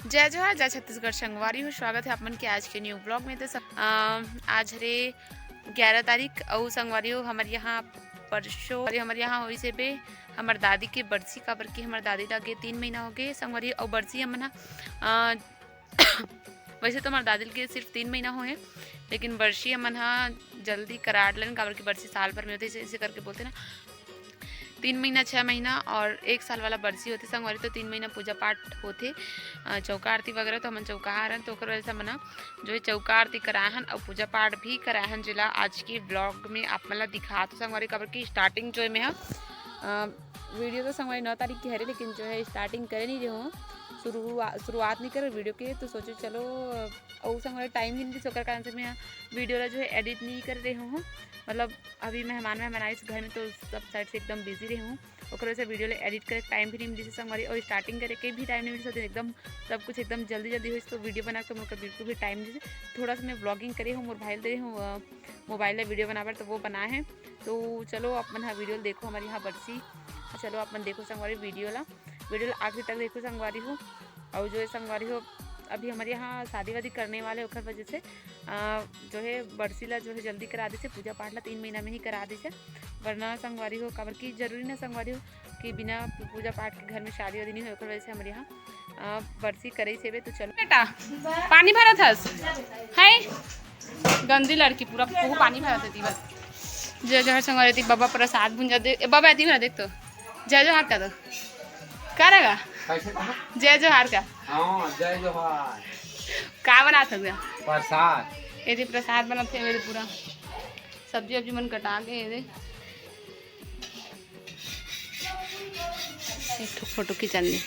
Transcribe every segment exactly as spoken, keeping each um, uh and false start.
जय जोहार, जय छत्तीसगढ़ संगवारी हो, स्वागत है आप मन के आज के न्यू ब्लॉग में। तो सब, अ, आज हरे ग्यारह तारीख अउ संगवारी हो, हमर यहाँ परसों, अरे हमर यहाँ होइस हे बे हमर दादी के बरसी, काबर कि हमर दादी ला गे तीन महीना हो गे संगवारी हो। अउ बरसी हमन ह, अ, वैसे तो हमर दादी ला गे सिर्फ तीन महीना होए, लेकिन बरसी हमन ह जल्दी करा डलेन, काबर कि बरसी साल भर में होथे, इसे, इसे करके बोलथे ना, तीन महीना, छः महीना और एक साल वाला बरसी होथे संगवारी, तो तीन महीना पूजा पाठ होथे, अ, चौका आरती वगैरह। तो हमन चौका हरन, तो ओकर वजह से हमन ह जो है चौका आरती कराए हन और पूजा पाठ भी कराए हन, जेला आज के ब्लॉग में आप मन ला दिखात हो संगवारी, काबर कि स्टार्टिंग जो है मैं ह, अ, वीडियो तो संगवारी नौ तारीख के हरे, लेकिन जो है स्टार्टिंग करे नहीं रहे हूँ, शुरुआ-, शुरुआत नहीं करे वीडियो के, तो सोचो चलो, अ, और संगवारी टाइम ही नहीं दिस, ओकर कारण से मैं ह वीडियो ला जो है एडिट नहीं कर रहे हूँ। मतलब अभी मेहमान, मेहमान आइस घर में, तो सब साइड से एकदम बिजी रहे हूँ, ओकर वजह से वीडियो ला एडिट करे टाइम भी नहीं मिलिस संगवारी, और स्टार्टिंग करे के भी टाइम नहीं मिलिस, एकदम सब कुछ एकदम जल्दी जल्दी होइस, तो वीडियो बना के मोर कर बिल्कुल भी टाइम नहीं मिलिस। थोड़ा सा मैं व्लॉगिंग करे हूँ, मोर भाई ला दे रहे हूँ, अ, मोबाइल ला वीडियो बनाबर, तो वो बना है। तो चलो आप मन ह वीडियो ला देखो, हमर यहाँ बरसी। चलो आप मन देखो संगवारी वीडियो ला, वीडियो ला आखिरी तक देखो संगवारी हो। और जो है संगवारी हो, अभी हमर यहाँ शादी वादी करने वाले, ओकर वजह से, अ, जो है बरसी ला जो है जल्दी करा दिस हे, पूजा पाठ ला तीन महीना में ही करा दिस हे, वरना संगवारी हो, काबर कि जरूरी ना संगवारी हो कि बिना पू-, पूजा पाठ के घर में शादी वादी नहीं होय, ओकर वजह से हमर यहाँ, अ, बरसी करे से बे। तो चलो बेटा, पानी भरत हस, है गंदी लड़की, पूरा पूरा पानी भरत है दीवार। जय जोहार संगवारी, एती बाबा प्रसाद भुंजा दे, ए, बाबा एती भरा देख तो, जय जोहार का तो का रहेगा? कैसे कहा? जय जोहार का। हाँ, जय जोहार। का बनात हस गा? प्रसाद। एती प्रसाद बनात हे, एती पूरा सब्जी वब्जी मन कटा के, एती एक ठो फोटो खिंचा ले।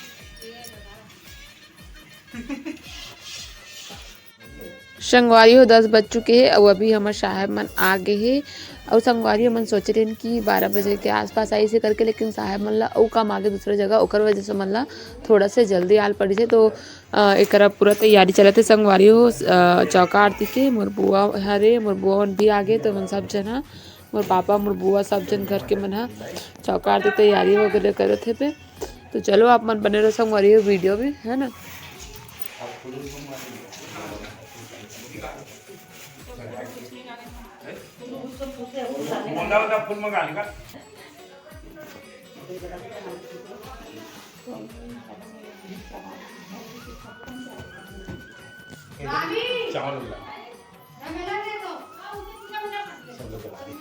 संगवारी हो, दस बज चुके हे अउ अभी हमर साहब मन आ गे हे। अउ संगवारी हो, मन सोचे रहेन कि बारह बजे के आसपास आइसे करके, लेकिन साहब मन ला अउ काम आगे दूसरा जगह, ओकर वजह से मन ला थोड़ा से जल्दी आल पड़िस हे। तो, अ, एकरा पूरा तैयारी चलत हे संगवारी हो, अ, चौका आरती के। मोर बुआ हरे, मोर बुआ मन भी आ गे, तो मन सब झन ह, मोर पापा, मोर बुआ, सब झन घर के मन ह चौका आरती तैयारी वगैरह करत हे बे। तो चलो, आप मन बने रहो संगवारी हो वीडियो में, है ना। चावल उला। सब लोग बता दे।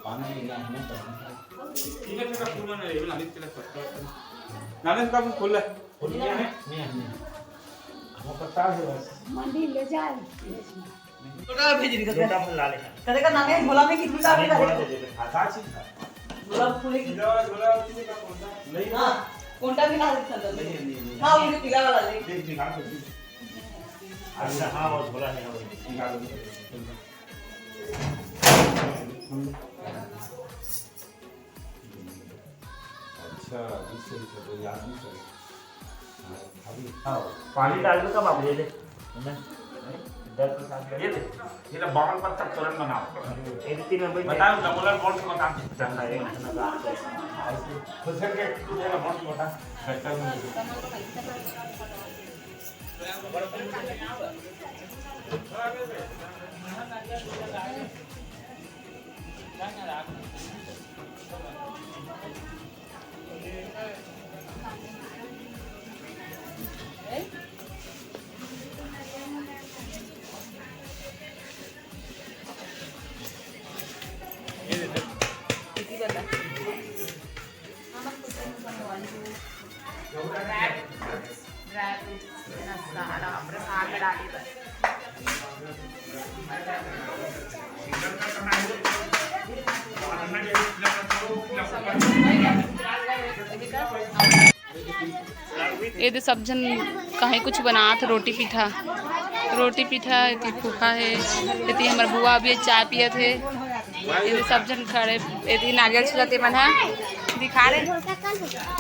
पानी नहीं है, हमें तो नहीं है। ठीक है, ठीक है, फूल बना ले, नानी के लिए पत्ता। नानी का फूल है। फूल नहीं है? नहीं है, नहीं है। हमें पत्ता है बस। मंडी ले जाए। लोटा भेज रही है। लोटा फूल ला ले। तेरे का नाम है, झोला में कितनी डाल रही है? झोला दे दे, हाँ, का चीज है? झोला फूल है। झोला, झोला, झोला, नहीं। हाँ, कौन सा भी ला सकता है? नहीं, नहीं, नहीं। हाँ, वो जो पीला वाला ले। देख, दिखा तो। अच्छा, हाँ, वो झोला है, हाँ, वो निकालो। अच्छा, अभी सही था, तो याद नहीं चला। हाँ, अभी, हाँ, पानी डाल दो, कब आप ले ले? है ना? दस के साथ ये दे, ये तो बावन पत्थर तोरण बनाओ। ये तीन नंबर बताओ, डबल और कौन सा मकान? चंदा, ये इतना बात है। तो सर, के तू बोला, कौन सा बता? बेहतर नहीं। ये दे सब झन कहीं कुछ बनात, रोटी पीठा, रोटी पीठा। एती फूफा हे, एती हमर बुआ अभी चाय पियत हे। एती सब झन खड़े, एती नारियल छिलत हे मन ह, दिखा रहे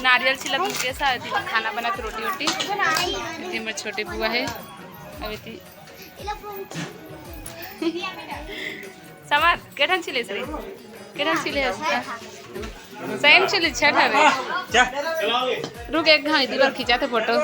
नारियल छिलत मुकेश ह। एती खाना बनत, रोटी वोटी। एती हमर छोटे बुआ हे। अब एती समर, के ठन छिले रे? के ठन छिले हस? सेम छिले, छठ हवे। रुक, एक घाई दीवार खींचा थे फोटो।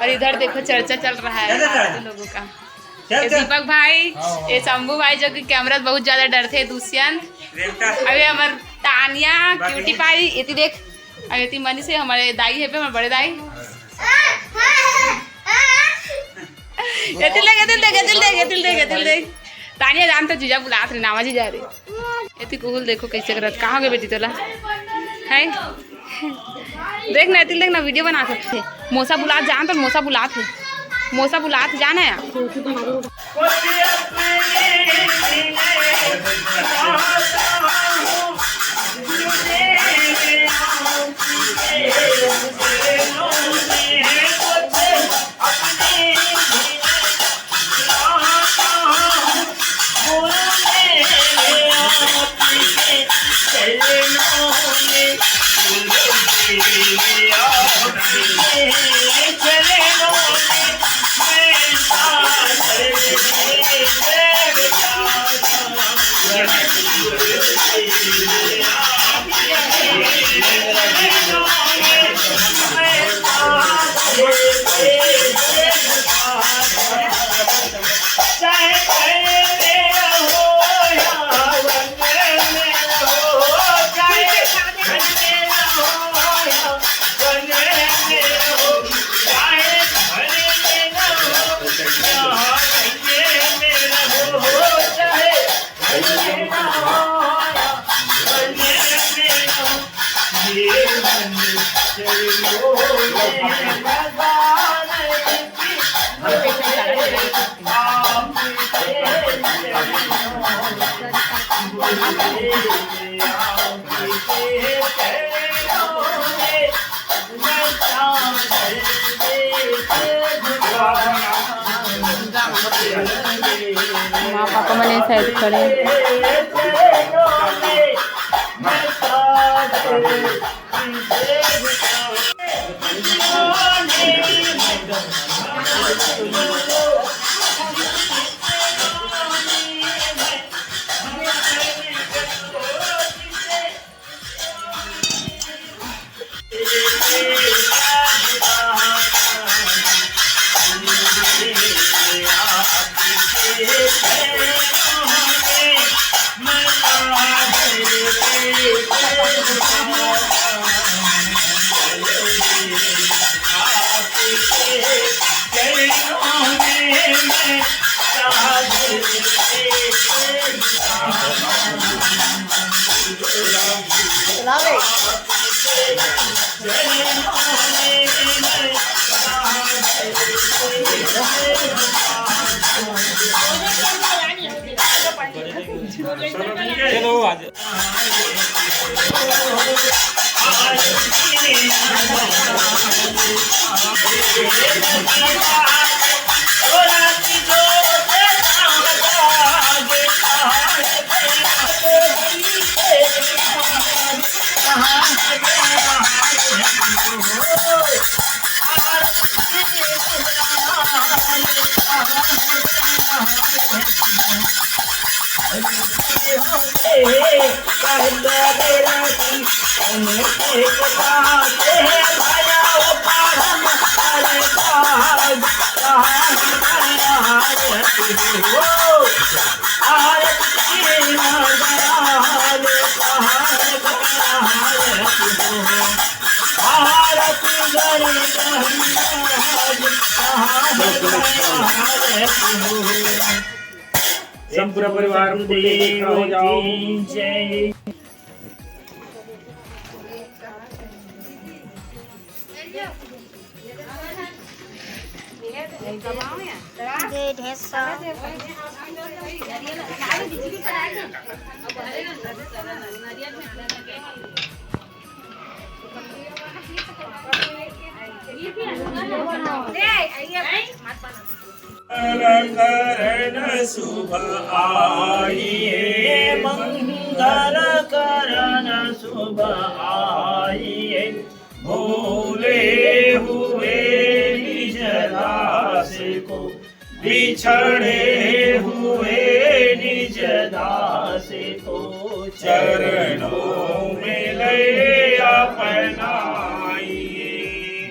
और इधर देखो, चर्चा चल रहा है फालतू लोगों का। ये दीपक भाई, ये शंभू भाई जो कि कैमरा से बहुत ज्यादा डरथे, दुष्यंत, अभी हमर तानिया, क्यूटी पाई, एती देख, अउ एती मनीष हे, हमर दाई हे बे, हमर बड़े दाई। एती देख, एती देख, एती देख, एती देख, एती देख। तानिया जान तो जीजा बुलात रहे, नावा जीजा रे। एती कुहुल देखो कैसे करत, कहाँ गए बेटी तोला? है? देख ना, एती देख ना, वीडियो बना सकथे। मोसा बुलात जान तो मोसा बुलात हे, मोसा बुलात जान है। माँ पापा मन ए साइड खड़े। सब पूरा परिवार फुल लेके खड़ा हो जाओ। जय ढेसा। मंगल करण शुभ आइए, मंगल करण शुभ आइए। भूले हुए निज दास को, बिछड़े हुए निज दास को, चरणों में ले अपनाइए।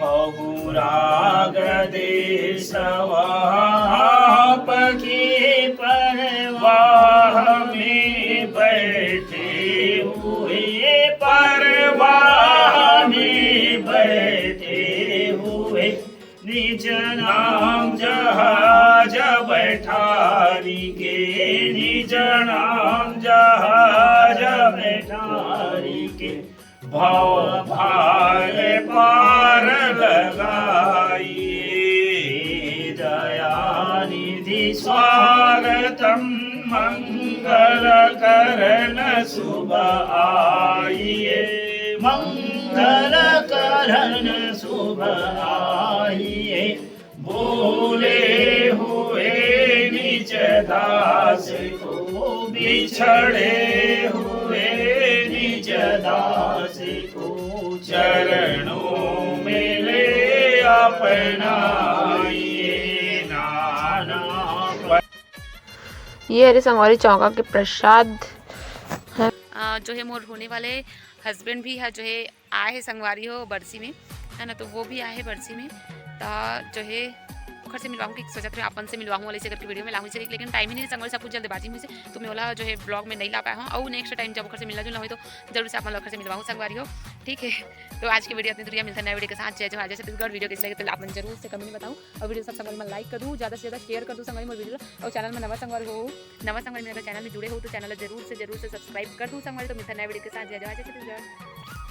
बहुराग दे वह आपकी परवाह में बैठे हुए, परवाह में बैठे हुए, निज नाम जहाज बैठारी के, निज नाम जहाज बैठारी के, भव भार पार लगाइए। दयानिधि स्वागतम मंगल करण शुभ आइए, मंगल करण शुभ आइए। भूले हुए निज दास को, बिछड़े हुए निज दास को, चरणों में ले अपनाइए। नाना ये हरे संगवारी चौका के प्रसाद। अ, जो है मोर होने वाले हस्बैंड भी है, जो है आए है संगवारी हो बरसी में, है ना, तो वो भी आए है बरसी में। तो जो है ओखर से मिलवाऊँ कि सोचत रहे अपन से मिलवाऊँ वाले से करके वीडियो में लाऊँ से, लेकिन टाइम ही नहीं संगवारी, सब कुछ जल्दबाजी में से। तो मैं वाला जो है ब्लॉग में नहीं ला पाया हूँ, और नेक्स्ट टाइम जब ओखर से मिलना जुलना हो तो जरूर से अपन ओखर से मिलवाऊँ संगवारी हो। ठीक है, तो आज की वीडियो इतनी दूरिया, मिलता है नया वीडियो के साथ। जय जोहार, जय छत्तीसगढ़। वीडियो कैसे लगे तो आप मन जरूर से कमेंट में बताऊँ, और वीडियो सब संगवारी मन लाइक कर दूँ, ज़्यादा से ज़्यादा शेयर कर दूँ संगवारी मोर वीडियो ला। और चैनल में नवा संगवारी हो, नवा संगवारी मेरे चैनल में जुड़े हो तो चैनल ला जरूर से जरूर से सब्सक्राइब कर दूँ संगवारी। तो मिलता है नया वीडियो के साथ। जय जोहार, जय छत्तीसगढ़।